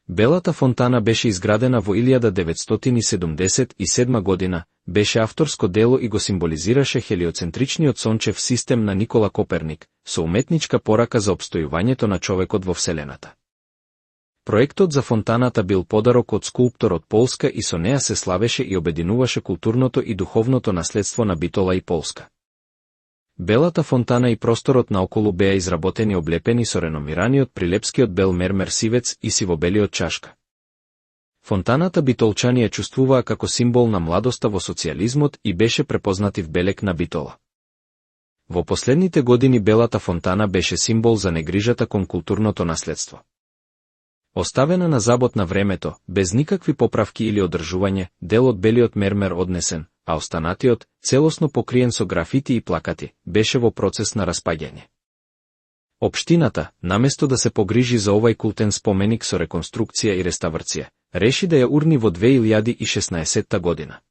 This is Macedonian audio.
Белата фонтана беше изградена во 1977 година, беше авторско дело и го символизираше хелиоцентричниот сончев систем на Никола Коперник, со уметничка порака за опстојувањето на човекот во Вселената. Проектот за фонтаната бил подарок од скулптор од Полска и со неа се славеше и обединуваше културното и духовното наследство на Битола и Полска. Белата фонтана и просторот наоколу беа изработени облепени со реномираниот прилепскиот бел мермер сивец и сивобелиот чашка. Фонтаната битолчани ја чувствуваа како символ на младоста во социјализмот и беше препознатив белег на Битола. Во последните години Белата фонтана беше символ за негрижата кон културното наследство. Оставена на забот на времето, без никакви поправки или одржување, дел од белиот мермер однесен, а останатиот, целосно покриен со графити и плакати, беше во процес на распаѓање. Општината, наместо да се погрижи за овај култен споменик со реконструкција и реставрација, реши да ја урни во 2016 година.